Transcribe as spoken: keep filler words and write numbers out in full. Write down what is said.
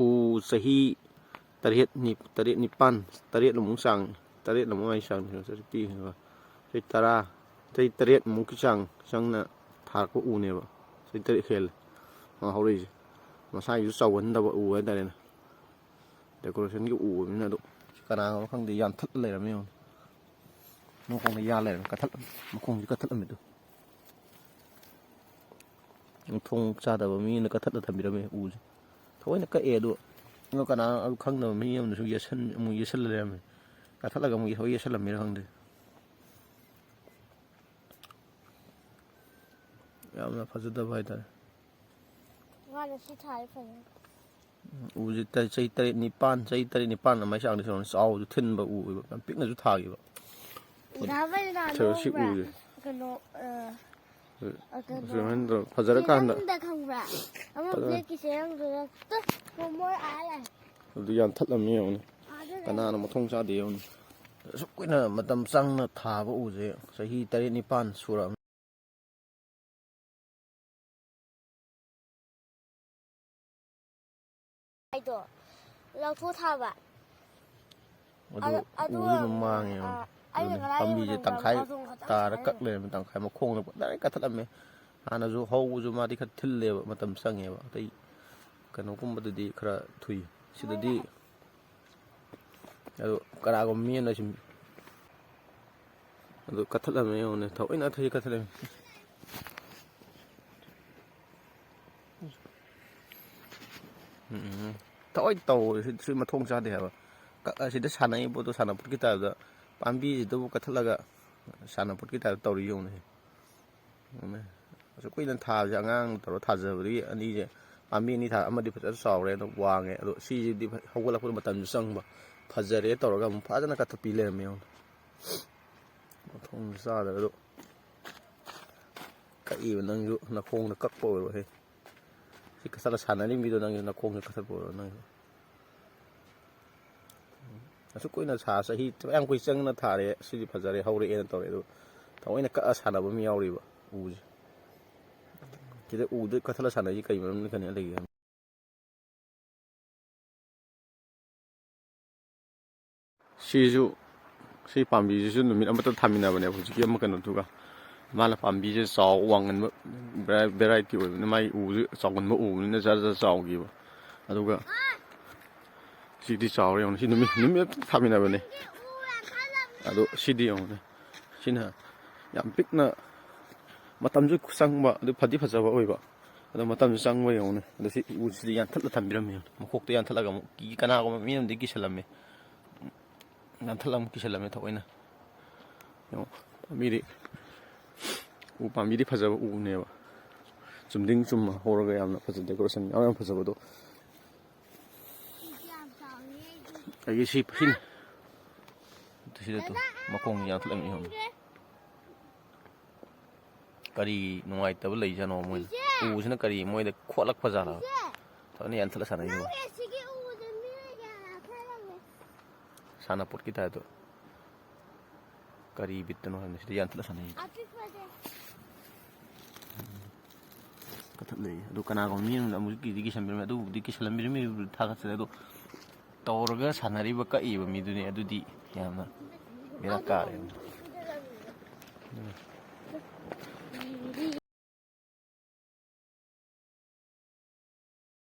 ꯎ ꯆꯍꯤ ꯇꯔꯦꯠ, ꯅꯤ-, ꯇꯔꯦꯠ, ꯅꯤꯄꯥꯟ, ꯇꯔꯦꯠ ꯑꯃꯨꯛ ꯆꯥꯡ, ꯇꯔꯦꯠ ꯑꯃꯨꯛ ꯍꯥꯏ ꯆꯥꯡ ꯄꯤꯛꯏ꯫ ꯆꯍꯤ ꯇꯔꯥ, ꯆꯍꯤ ꯇꯔꯦꯠꯃꯨꯛꯀꯤ ꯆꯥꯡ ꯆꯪꯅ ꯊꯥꯔꯛꯄ ꯎꯅꯦꯕ꯫ ꯆꯍꯤ ꯇꯔꯦꯠ ꯍꯦꯜꯂꯦ ꯃꯥ ꯍꯧꯔꯛꯏꯁꯦ꯫ ꯃꯁꯥꯒꯤꯁꯨ ꯆꯥꯎꯒꯟꯗꯕ ꯎ ꯍꯥꯏꯇꯥꯔꯦꯅꯦ꯫ Decorationꯒꯤ ꯎ ꯑꯣꯏꯕꯅꯤꯅ꯫ ꯑꯗꯣ ꯁꯤ ꯀꯅꯥꯅꯣ ꯈꯪꯗꯦ, ꯌꯥꯟꯊꯠꯂ ꯂꯩꯔꯝꯃꯦ ꯌꯦꯡꯉꯣ꯫ ꯃꯈꯣꯡꯗ ꯌꯥꯜ ꯂꯩꯔꯝꯃꯦ, ꯀꯛꯊꯠ-, ꯃꯈꯣꯡꯁꯦ ꯀꯛꯊꯠꯂꯝꯃꯦ ꯑꯗꯣ꯫ ꯃꯊꯣꯡ ꯆꯥꯗꯕ ꯃꯤ ꯑꯃꯅ ꯀꯛꯊꯠꯂ ꯊꯝꯕꯤꯔꯝꯃꯦ ꯎꯁꯦ꯫ ꯊꯑꯣꯏꯅ ꯀꯛꯑꯦ ꯑꯗꯣ, ꯑꯗꯣ ꯀꯅꯥꯅꯣ ꯑꯗꯨ ꯈꯪꯗꯕ ꯃꯤ ꯑꯃꯅꯁꯨ ꯌꯦꯠꯁꯟ-, ꯑꯃꯨꯛ ꯌꯦꯠꯁꯜꯂ ꯂꯩꯔꯝꯃꯦ꯫ ꯀꯛꯊꯠꯂꯒ ꯑꯃꯨꯛ ꯍꯧꯖꯤꯛ ꯌꯦꯠꯁꯜꯂꯝꯃꯤꯔ ꯈꯪꯗꯦ꯫ ꯌꯥꯝꯅ ꯐꯖꯗꯕ ꯍꯥꯏꯇꯥꯔꯦ꯫ ꯃꯥꯅ ꯁꯤ ꯊꯥꯔꯦ ꯐꯖꯅ꯫ ꯎꯁꯦ ꯇ-, ꯆꯍꯤ ꯇꯔꯦꯠ ꯅꯤꯄꯥꯟ, ꯆꯍꯤ ꯇꯔꯦꯠ ꯅꯤꯄꯥꯟ ꯑꯗꯨꯃꯥꯏꯅ ꯆꯥꯡꯗꯤ ꯁꯨꯔꯝꯒꯅꯤ꯫ ꯆꯥꯎꯕꯁꯨ ꯊꯤꯟꯕ ꯎ ꯑꯣꯏꯕ, ꯌꯥꯝ ꯄꯤꯛꯅꯁꯨ ꯊꯥꯈꯤꯕ꯫ ꯗꯥ ꯕꯂꯤꯅꯥ ꯁꯤ ꯎꯁꯦ꯫ ꯀꯩꯅꯣ, ꯑ, ꯑ, ꯀꯩꯅꯣ, ꯁꯨꯃꯥꯏꯅ ꯇꯧꯔ ꯐꯖꯔꯀꯥꯟꯗ ꯆꯦꯔꯪꯗ ꯈꯪꯕ꯭ꯔꯥ? ꯑꯃ ꯐꯖꯔ- blackꯀꯤ ꯆꯦꯔꯪꯗꯨꯗ ꯇꯨ ꯃꯣꯃꯣꯏ ꯑꯥ ꯂꯩ꯫ ꯑꯗꯨ ꯌꯥꯟꯊꯠꯂꯝꯃꯤ ꯌꯦꯡꯉꯨꯅꯦ꯫ ꯑꯥꯗ ꯂꯩ꯫ ꯀꯅꯥꯅ ꯃꯊꯣꯡ ꯆꯥꯗꯦ ꯌꯦꯡꯉꯨꯅꯦ꯫ ꯑꯁꯨꯛ ꯀꯨꯏꯅ ꯃꯇꯝ ꯆꯪꯅ ꯊꯥꯕ ꯎꯁꯦ ꯆꯍꯤ ꯇꯔꯦꯠ ꯅꯤꯄꯥꯟ ꯁꯨꯔꯛꯑꯕꯅꯤ꯫ ꯑꯩꯗꯣ ꯂꯧꯊꯣꯛ ꯊꯥꯕ꯫ ꯑꯗꯨ ꯑꯗꯨ, ꯑꯗꯨ ꯎꯗꯨ ꯑꯗꯨꯝ ꯑꯣꯏꯔꯝꯒꯅꯤ꯫ ꯃꯥꯡꯉꯦ꯫ ꯑꯥ, ꯑꯩꯅ ꯑꯗꯨꯅꯦ, ꯉꯔꯥꯡ ꯄꯥꯝꯕꯤꯁꯦ ꯌꯦꯡꯕ ꯇꯪꯈꯥꯏ ꯃꯇꯝꯗ ꯃꯇꯣꯡ ꯈꯛꯇ ꯇꯥꯔ ꯉꯥꯏꯔꯦ꯫ ꯀꯛ ꯂꯩꯔꯝꯃꯦ, ꯇꯪꯈꯥꯏ ꯃꯈꯣꯡꯗ direct ꯀꯛꯊꯠꯂꯝꯃꯦ꯫ ꯍꯥꯟꯅꯁꯨ ꯍꯧꯕꯁꯨ ꯃꯥꯗꯤ ꯈꯔ ꯊꯤꯜꯂꯦꯕ, ꯃꯇꯝ ꯆꯪꯉꯦꯕ꯫ ꯑꯇꯩ ꯀꯩꯅꯣꯒꯨꯝꯕꯗꯗꯤ ꯈꯔ ꯊꯨꯏ꯫ ꯁꯤꯗꯗꯤ ꯑꯗꯣ ꯀꯅꯥꯒꯨꯝꯕ ꯃꯤ ꯑꯃꯅ ꯁꯨꯝ ꯑꯗꯨ ꯀꯠꯊꯠꯂꯝꯃꯦ ꯌꯦꯡꯉꯨꯅꯦ, ꯊꯑꯣꯏꯅ ꯑꯊꯩ ꯀꯠꯊꯠꯂꯝꯃꯦ꯫ ꯎꯝ, ꯎꯝ꯫ ꯊꯑꯣꯏ ꯇꯧ-, ꯁꯤ, ꯁꯤ ꯃꯊꯣꯡ ꯆꯥꯗꯦ ꯍꯥꯏꯕ꯫ ꯀꯛ-, ꯑꯁꯤꯗ ꯁꯥꯟꯅꯩ ꯄꯣꯠꯇꯣ ꯁꯥꯟꯅꯄꯣꯠꯀꯤ ꯇꯥꯏꯞꯇ, ꯄꯥꯝꯕꯤꯁꯤꯗꯕꯨ ꯀꯛꯊꯠꯂꯒ ꯁꯥꯟꯅꯄꯣꯠꯀꯤ ꯇꯥꯏꯞꯇ ꯇꯧꯔꯤ ꯌꯦꯡꯉꯨꯅꯦ꯫ ꯎꯝ꯫ ꯑꯁꯨꯛ ꯀꯨꯏꯅ ꯊꯥꯕꯁꯦ ꯑꯉꯥꯡ ꯇꯧꯔ ꯊꯥꯖꯕꯗꯒꯤ ꯑꯅꯤꯁꯦ, ꯄꯥꯝꯕꯤ ꯑꯅꯤ ꯊꯥ-, ꯑꯃꯗꯤ ꯐꯖꯅ ꯆꯥꯎꯔꯦ, ꯑꯗꯨꯝ ꯋꯥꯡꯉꯦ, ꯑꯗꯣ ꯁꯤꯁꯤꯗꯤ ꯍꯧꯒꯠꯂꯛꯄꯗ ꯃꯇꯝꯁꯨ ꯆꯪꯕ, ꯐꯖꯔꯦ ꯇꯧꯔꯒ ꯑꯃꯨꯛ ꯐꯖꯅ ꯀꯛꯊꯠꯄꯤ ꯂꯩꯔꯝꯃꯦ ꯌꯦꯡꯉꯣ꯫ ꯃꯊꯣꯡ ꯆꯥꯗꯕ ꯑꯗꯣ ꯀꯛꯏꯕ ꯅꯪꯁꯨ ꯅꯈꯣꯡꯗ ꯀꯛꯄ ꯑꯣꯏꯔꯣꯍꯦ꯫ ꯁꯤ ꯀꯛꯊꯠꯂ ꯁꯥꯟꯅꯔꯤꯕ ꯃꯤꯗꯣ ꯅꯪꯁꯨ ꯅꯈꯣꯡꯗ ꯀꯛꯊꯠꯄ ꯑꯣꯏꯔꯣ ꯅꯪꯁꯨ꯫ ꯑꯁꯨꯛ ꯀꯨꯏꯅ ꯁꯥ-, ꯆꯍꯤ ꯌꯥꯝ ꯀꯨꯏ ꯆꯪꯅ ꯊꯥꯔꯦ, ꯁꯤꯗꯤ ꯐꯖꯔꯦ, ꯍꯧꯔꯛꯑꯦꯅ ꯇꯧꯔꯦ, ꯑꯗꯨ ꯊꯑꯣꯏꯅ ꯀꯛꯑ ꯁꯥꯟꯅꯕ ꯑꯃ ꯌꯥꯎꯔꯤꯕ ꯎꯁꯦ꯫ ꯁꯤꯗ ꯎꯗ ꯀꯛꯊꯠꯂ ꯁꯥꯟꯅꯔꯤꯁꯤ ꯀꯩ ꯃꯔꯝꯅ ꯈꯟꯅ ꯂꯩꯒꯦ? ꯁꯤꯁꯨ, ꯁꯤ ꯄꯥꯝꯕꯤꯁꯤꯁꯨ ꯅꯨꯃꯤꯠ ꯑꯃꯠꯇ ꯊꯥꯃꯤꯟꯅꯕꯅꯦꯕ, ꯍꯧꯖꯤꯛꯀꯤ ꯑꯃ ꯀꯩꯅꯣꯗꯨꯒ꯫ ꯃꯥꯅ ꯄꯥꯝꯕꯤꯁꯦ ꯆꯥꯎ ꯋꯥꯡꯒꯟꯕ ꯚꯦꯔꯥꯏꯇꯤ ꯑꯣꯏꯕꯅꯤꯅ, ꯃꯥꯒꯤ ꯎꯁꯦ ꯆꯥꯎꯒꯟꯕ ꯎꯕꯅꯤꯅ ꯖꯔ ꯖꯔ ꯆꯥꯎꯈꯤꯕ꯫ ꯑꯗꯨꯒ ꯁꯤꯗꯤ ꯆꯥꯎꯔꯦ ꯌꯦꯡꯉꯨꯅꯦ꯫ ꯁꯤ ꯅꯨꯃꯤꯠ, ꯅꯨꯃꯤꯠ ꯑꯃꯠꯇ ꯊꯥꯃꯤꯟꯅꯕꯅꯦ꯫ ꯑꯗꯣ ꯁꯤꯗꯤ ꯌꯦꯡꯉꯨꯅꯦ, ꯁꯤꯅ ꯌꯥꯝ ꯄꯤꯛꯅ, ꯃꯇꯝꯁꯨ ꯆꯪꯕ, ꯑꯗꯨ ꯐꯗꯤ ꯐꯖꯕ ꯑꯣꯏꯕ꯫ ꯑꯗꯣ ꯃꯇꯝꯁꯨ ꯆꯪꯕ ꯌꯦꯡꯉꯨꯅꯦ꯫ ꯑꯗꯣ ꯁꯤ ꯎꯁꯤꯗꯤ ꯌꯥꯟꯊꯠꯂ ꯊꯝꯕꯤꯔꯝꯃꯦ ꯌꯦꯡꯉꯨꯅꯦ꯫ ꯃꯈꯣꯛꯇ ꯌꯥꯟꯊꯠꯂꯒ ꯑꯃꯨꯛ ꯀꯤ-, ꯀꯅꯥꯒꯨꯝꯕ ꯃꯤ ꯑꯃꯗꯤ ꯀꯤꯁꯜꯂꯝꯃꯦ꯫ ꯌꯥꯟꯊꯠꯂ ꯑꯃꯨꯛ ꯀꯤꯁꯜꯂꯝꯃꯦ ꯊꯑꯣꯏꯅ꯫ ꯌꯦꯡꯉꯣ, ꯄꯥꯝꯕꯤꯗꯤ, ꯎ ꯄꯥꯝꯕꯤꯗꯤ ꯐꯖꯕ ꯎꯅꯦꯕ꯫ ꯆꯨꯝꯗꯤꯡ ꯆꯨꯝꯃ ꯍꯧꯔꯒ ꯌꯥꯝꯅ ꯐꯖ, decoration ꯌꯥꯝ, ꯌꯥꯝ ꯐꯖꯕꯗꯣ꯫ ꯑꯩꯒꯤ ꯁꯤ, ꯁꯤꯅꯤ꯫ ꯁꯤꯗ ꯇꯨ, ꯃꯈꯣꯡ ꯌꯥꯟꯊꯠꯂꯝꯃꯤ ꯌꯦꯡꯉꯣ꯫ ꯀꯔꯤ ꯅꯨꯡꯉꯥꯏꯇꯕ ꯂꯩꯖꯥꯠꯅꯣ ꯃꯣꯏꯗ? ꯎꯁꯤꯅ ꯀꯔꯤ ꯃꯣꯏꯗ ꯈꯣꯠꯂꯛꯄ ꯖꯥꯠꯂꯣ? ꯊꯑꯣꯏꯅ ꯌꯥꯟꯊꯠꯂ ꯁꯥꯟꯅꯩꯁꯤꯕꯣ꯫ ꯁꯥꯟꯅꯄꯣꯠꯀꯤ ꯇꯥꯏꯞꯇ꯫ ꯀꯔꯤ ꯕꯤꯠꯇꯅꯣ ꯍꯥꯏꯕꯅꯤ ꯁꯤꯗ ꯌꯥꯟꯊꯠꯂ ꯁꯥꯟꯅꯩꯁꯤꯗꯤ꯫ ꯀꯊꯠꯂꯛꯏ꯫ ꯑꯗꯨ ꯀꯅꯥꯒꯨꯝꯕ ꯃꯤ ꯑꯃꯅ ꯑꯃꯨꯛ ꯀꯤꯗꯤ ꯀꯤꯁꯟꯕꯤꯔꯝꯃꯦ, ꯑꯗꯨꯕꯨꯗꯤ ꯀꯤꯁꯜꯂꯝꯕꯤꯔꯝꯃꯦ, ꯊꯥꯒꯠꯆꯔꯤ꯫ ꯑꯗꯣ ꯇꯧꯔꯒ ꯁꯥꯟꯅꯔꯤꯕ ꯀꯛꯏꯕ ꯃꯤꯗꯨꯅꯤ, ꯑꯗꯨꯗꯤ ꯌꯥꯝꯅ ꯕꯦꯔꯥ ꯀꯥꯔꯦ꯫